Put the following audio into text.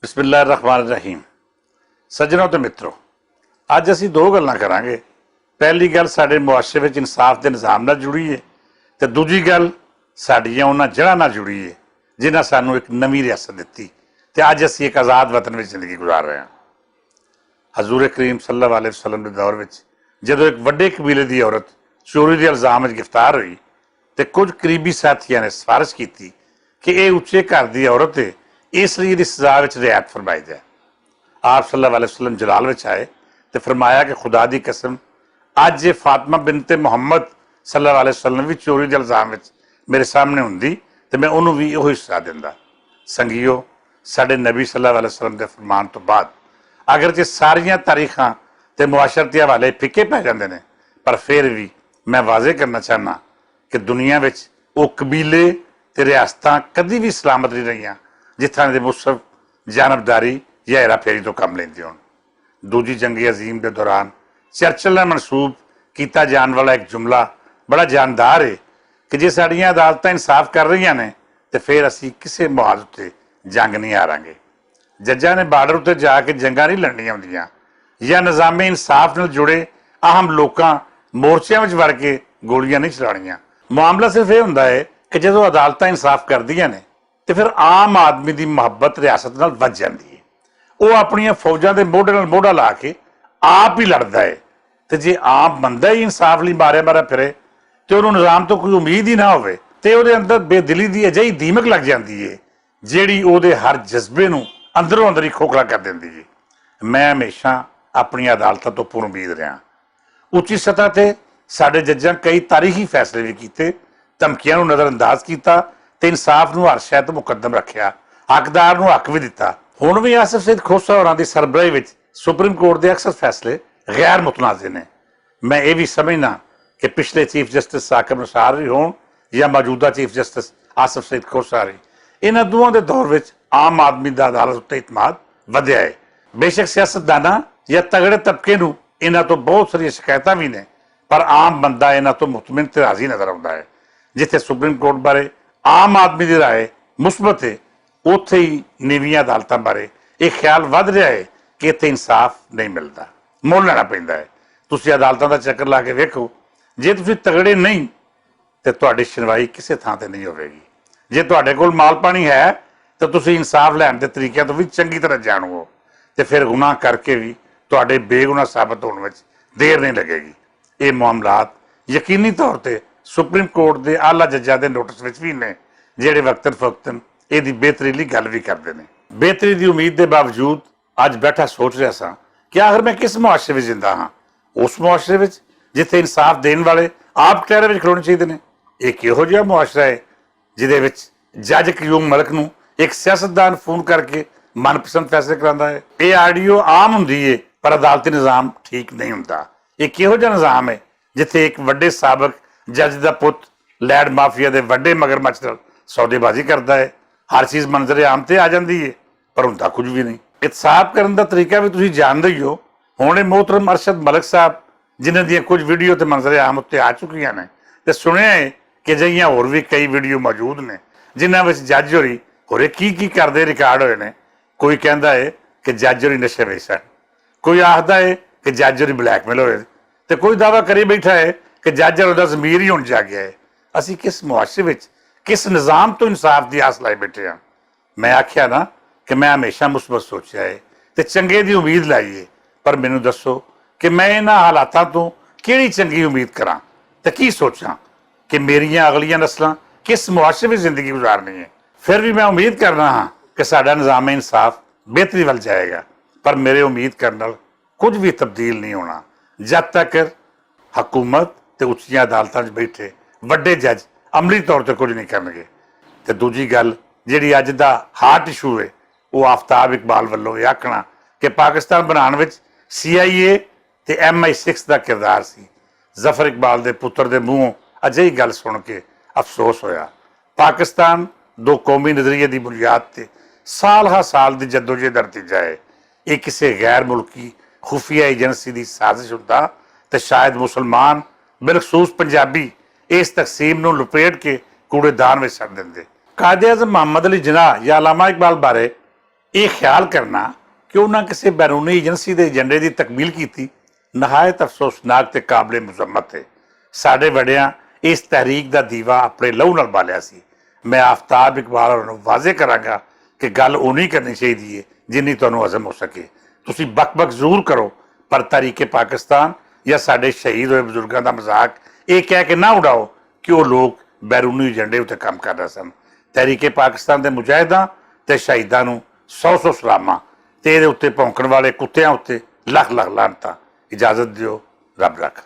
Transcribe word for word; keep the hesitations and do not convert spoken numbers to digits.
بسم اللہ الرحمن الرحیم۔ سجنوں تے متروں، اج اسی دو گلاں کراں گے۔ پہلی گل ساڈے معاشرے وچ انصاف دے نظام نال جڑی ہے، تے دوجی گل ساڈیاں انہاں جڑاں نال جڑی ہے، جنہاں سانوں اک نوی ریاست دتی، تے اج اسی اک آزاد وطن وچ زندگی گزار رہے ہاں۔ حضور کریم صلی اللہ علیہ وسلم دے دور وچ جدوں اک وڈے قبیلے دی عورت چوری دے الزام وچ گرفتار ہوئی، تے کچھ قریبی ساتھیاں نے سفارش کیتی کہ ایہہ اچے گھر دی عورت ہے، اس لئی ایہدی سزا وچ رعایت فرمائی جائے۔ آپ صلی اللہ علیہ وسلم جلال وچ آئے تے فرمایا کہ خدا دی قسم، اج جے فاطمہ بنت محمد صلی اللہ علیہ وسلم وی چوری دے الزام وچ میرے سامنے ہوندی، تے میں انہوں وی ایہو سزا دیندا۔ سنگیو، ساڈے نبی صلی اللہ علیہ وسلم دے فرمان توں بعد اگرچہ ساریاں تاریخاں تے معاشرتی حوالے پھکے پے جاندے نے، پر فیر وی میں واضح کرنا چاہنا کہ دنیا وچ او قبیلے تے ریاستاں کدی وی سلامت نہیں رہیاں، جتھاں دے مصحف جانبداری یا ہیرا پھیری توں کم لیندے ہون۔ دوجی جنگ عظیم دے دوران چرچل نال منسوب کیتا جان والا اک جملہ بڑا جاندار ہے کہ جے ساڈیاں عدالتاں انصاف کر رہیاں نے، تے فیر اسی کسے محاذ اتے جنگ نہیں ہاراں گے۔ ججاں نے بارڈر اتے جا کے جنگاں نہیں لڑنیاں ہوندیاں، یا نظام انصاف نال جڑے اہم لوکاں مورچیاں وچ وڑ کے گولیاں نہیں چلانیاں۔ معاملہ صرف ایہہ ہوندا ہے کہ جدوں عدالتاں انصاف کردیاں نے، تے فیر عام آدمی دی محبت ریاست نال ودھ جاندی ہے۔ او اپنیاں فوجاں دے موڈے نال موڈا لا کے آپ ہی لڑدا ہے۔ تے جے عام بندہ ہی انصاف لئی ماریا ماریا پھرے، تے انہوں نظام توں کوئی امید ہی نہ ہووے، تے اوہدے اندر بے دلی دی اجہی دیمک لگ جاندی ہے، جیہڑی اوہدے ہر جذبے نوں اندروں اندر ہی کھوکھلا کر دیندی ہے۔ میں ہمیشہ اپنی عدالتاں توں پور امید رہیا۔ اچھی سطح تے ساڈے ججاں کئی تاریخی فیصلے وی کیتے، دھمکیاں نوں نظرانداز کیتا، تے انصاف نوں ہر شے توں مقدم رکھیا، حقدار نوں حق وی دتا۔ ہن وی آصف سعید کھوسہ ہوراں دی سربراہی وچ سپریم کورٹ دے اکثر فیصلے غیر متنازع نے۔ میں ایہہ وی سمجھنا کہ پچھلے چیف جسٹس ثاقب نثار وی ہون یا موجودہ چیف جسٹس آصف سعید کھوسہ وی، انہاں دوہاں دے دور وچ عام آدمی دا عدالت اتے اعتماد ودھیا ہے۔ بے شک سیاستداناں یا تگڑے طبقے نوں انہاں توں بہت ساریاں شکایتاں وی نے، پر عام بندہ انہاں توں مطمئن تے راضی نظر آوندا ہے۔ جتھے سپریم کورٹ بارے عام آدمی دی رائے مثبت ہے، اتھے ہی نیویاں عدالتاں بارے ایہہ خیال ودھ رہیا ہے کہ اتھے انصاف نہیں ملدا، مول لینا پیندا ہے۔ تسی عدالتاں دا چکر لا کے ویکھو، جے تسی تگڑے نہیں، تے تہاڈی شنوائی کسے تھاں تے نہیں ہووے گی۔ جے تہاڈے کول مال پانی ہے، تے تسی انصاف لین دے طریقیاں توں وی چنگی طرح جانو ہو، تے فیر گناہ کر کے وی تہاڈے بے گناہ ثابت ہون وچ دیر نہیں لگے گی۔ ایہہ معاملات یقینی طور تے سپریم کورٹ دے اعلیٰ ججاں دے نوٹس وچ وی نے، جیہڑے وقتاً فوقتاً ایہدی بہتری لئی گل وی کردے نے۔ بہتری دی امید دے باوجود اج بیٹھا سوچ رہیا ساں کہ آخر میں کس معاشرے وچ زندہ ہاں؟ اس معاشرے وچ جتھے انصاف دین والے آپ ٹہرے وچ کھلونے چاہیدے نے۔ ایک یہو جہا معاشرہ ہے جدے وچ جج قیوم ملک نوں ایک سیاستدان فون کر کے من پسند فیصلے کراندا ہے۔ یہ آڈیو عام ہوندی ہے، پر عدالتی نظام ٹھیک نہیں ہوندا۔ ایک یہو جہا نظام ہے جتھے ایک وڈے سابق جج دا پت لینڈ مافیا دے وڈے مگر مچھر سودے بازی کردا ہے۔ ہر چیز منظر عام تے آ جاندی ہے، پر ہوندا کچھ وی نہیں۔ احتساب کرن دا طریقہ وی تسی جاندے ہی ہو۔ ہن اے محترم ارشد ملک صاحب، جنہاں دیاں کچھ ویڈیو تے منظر عام اُتے آ چکیاں نے، تے سنیا ہے کہ اجہیاں ہور وی کئی ویڈیو موجود نے، جنہاں وچ جج ہوری ہورے کی کی کردے ریکارڈ ہوئے نے۔ کوئی کہندا ہے کہ جج ہوری نشے وچ سن، کوئی آکھدا ہے کہ جج ہوری بلیک میل ہوئے، تے کوئی دعویٰ کری بیٹھا ہے کہ جج ہوراں دا ضمیر ہی ہن جاگیا ہے۔ اسی کس معاشرے وچ، کس نظام تو انصاف دی آس لائی بیٹھے ہاں؟ میں آکھیا نا کہ میں ہمیشہ مثبت سوچیا ہے تے چنگے دی امید لائی ہے، پر مینوں دسو کہ میں انہاں حالاتاں توں کیڑی چنگی امید کراں تے کی سوچاں کہ میریاں اگلیاں نسلاں کس معاشرے وچ زندگی گزارنی ہے؟ پھر وی میں امید کرنا ہاں کہ ساڈا نظام انصاف بہتری ول جائے گا، پر میرے امید کرن نال کچھ وی تبدیل نہیں ہونا جد تک حکومت تے اچیاں عدالتاں وچ بیٹھے وڈے جج عملی طور تے کچھ نہیں کرنگے۔ تے دوجی گل، جیہڑی اج دا ہارٹ ایشو ہے، وہ آفتاب اقبال ولوں یہ آکھنا کہ پاکستان بنان وچ سی آئی اے تے ایم آئی سکس دا کردار سی۔ ظفر اقبال دے پتر دے منہوں اجہی گل سن کے افسوس ہویا۔ پاکستان دو قومی نظریے دی بنیاد تے سال ہا سال دی جدوجہد دا نتیجہ ہے۔ یہ کسے غیر ملکی خفیہ ایجنسی دی سازش ہوندا تے شاید مسلمان، بالخصوص پنجابی، اس تقسیم نوں لپیٹ کے کوڑے دان وچ سٹ دیندے۔ قائد اعظم محمد علی جناح یا علامہ اقبال بارے ایہہ خیال کرنا کہ انہاں کسے بیرونی ایجنسی دے ایجنڈے دی تکمیل کیتی، نہایت افسوسناک تے قابل مذمت ہے۔ ساڈے وڈیاں اس تحریک دا دیوا اپنے لہو نال بالیا سی۔ میں آفتاب اقبال اور واضح کراں گا کہ گل اونی کرنی چاہیدی ہے جنی تہانوں عزم ہو سکے۔ تسی بک بک ضرور کرو، پر تحریک پاکستان یا ساڈے شہید ہوئے بزرگاں دا مذاق ایہہ کہہ کے نہ اڑاؤ کہ او لوگ بیرونی ایجنڈے اتے کم کر رہے سن۔ تحریک پاکستان دے مجاہداں تے شہیداں نوں سو سو سلاماں تے ایہدے اتے پونکن والے کتیاں اتے لکھ لکھ لانتاں۔ اجازت دیو، رب رکھ۔